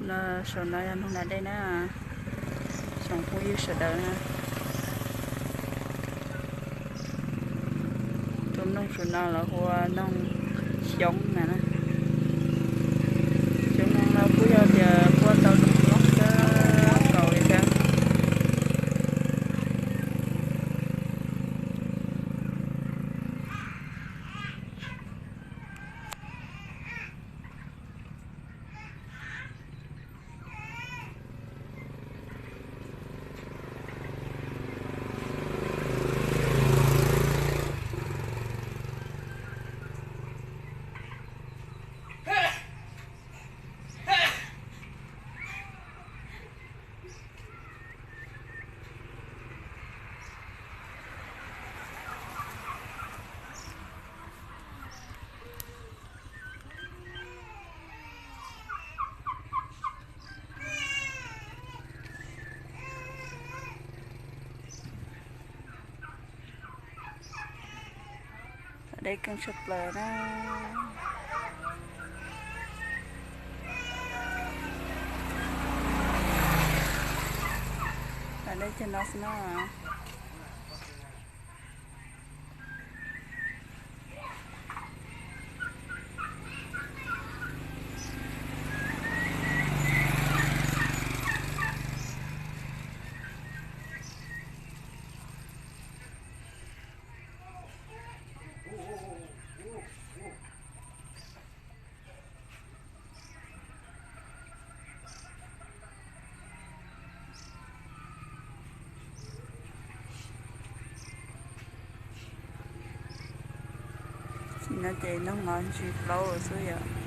Saum no yog noog da dej na, tsoom phooj ywg sawv daws na. Tus noog saum no lawv hu ua noog xyoob na. Cov noog no kuj yog tias kuj tau zoo nyob kawg nkaus li thiab. Dej keej tshaj plaws na. Dej cog no xwb na. Txij no ces noog no ntsis plaub xwb yom.